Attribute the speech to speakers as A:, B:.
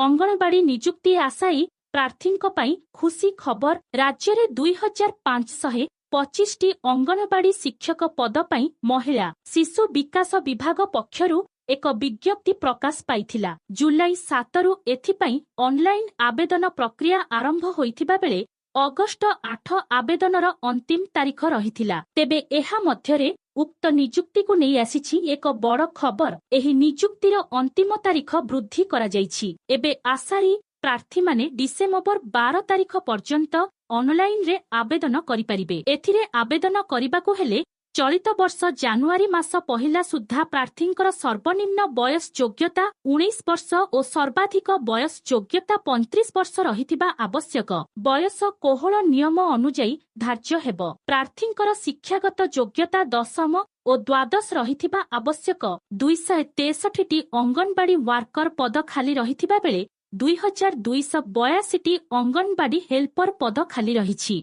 A: ଅଙ୍ଗନବାଡି ନିଯୁକ୍ତି ଆଶାୟୀ ପ୍ରାର୍ଥୀଙ୍କ ପାଇଁ ଖୁସି ଖବର। ରାଜ୍ୟରେ 2525ଟି ଅଙ୍ଗନବାଡି ଶିକ୍ଷକ ପଦ ପାଇଁ ମହିଳା ଶିଶୁ ବିକାଶ ବିଭାଗ ପକ୍ଷରୁ ଏକ ବିଜ୍ଞପ୍ତି ପ୍ରକାଶ ପାଇଥିଲା। ଜୁଲାଇ 7ରୁ ଏଥିପାଇଁ ଅନଲାଇନ ଆବେଦନ ପ୍ରକ୍ରିୟା ଆରମ୍ଭ ହୋଇଥିବା ବେଳେ ଅଗଷ୍ଟ 8 ଆବେଦନର ଅନ୍ତିମ ତାରିଖ ରହିଥିଲା। ତେବେ ଏହା ମଧ୍ୟରେ ଉକ୍ତ ନିଯୁକ୍ତିକୁ ନେଇ ଆସିଛି ଏକ ବଡ଼ ଖବର। ଏହି ନିଯୁକ୍ତିର ଅନ୍ତିମ ତାରିଖ ବୃଦ୍ଧି କରାଯାଇଛି। ଏବେ ଆଶାୟୀ ପ୍ରାର୍ଥୀମାନେ ଡିସେମ୍ବର 12 ତାରିଖ ପର୍ଯ୍ୟନ୍ତ ଅନଲାଇନରେ ଆବେଦନ କରିପାରିବେ। ଏଥିରେ ଆବେଦନ କରିବାକୁ ହେଲେ ଚଳିତ ବର୍ଷ ଜାନୁଆରୀ ମାସ 1 ସୁଦ୍ଧା ପ୍ରାର୍ଥୀଙ୍କର ସର୍ବନିମ୍ନ ବୟସ ଯୋଗ୍ୟତା 19 ବର୍ଷ ଓ ସର୍ବାଧିକ ବୟସ ଯୋଗ୍ୟତା 35 ବର୍ଷ ରହିଥିବା ଆବଶ୍ୟକ। ବୟସ କୋହଳ ନିୟମ ଅନୁଯାୟୀ ଧାର୍ଯ୍ୟ ହେବ। ପ୍ରାର୍ଥୀଙ୍କର ଶିକ୍ଷାଗତ ଯୋଗ୍ୟତା ଦଶମ ଓ ଦ୍ୱାଦଶ ରହିଥିବା ଆବଶ୍ୟକ। 263ଟି ଅଙ୍ଗନବାଡି ୱାର୍କର ପଦ ଖାଲି ରହିଥିବା ବେଳେ 2282ଟି ଅଙ୍ଗନବାଡି ହେଲ୍ପର ପଦ ଖାଲି ରହିଛି।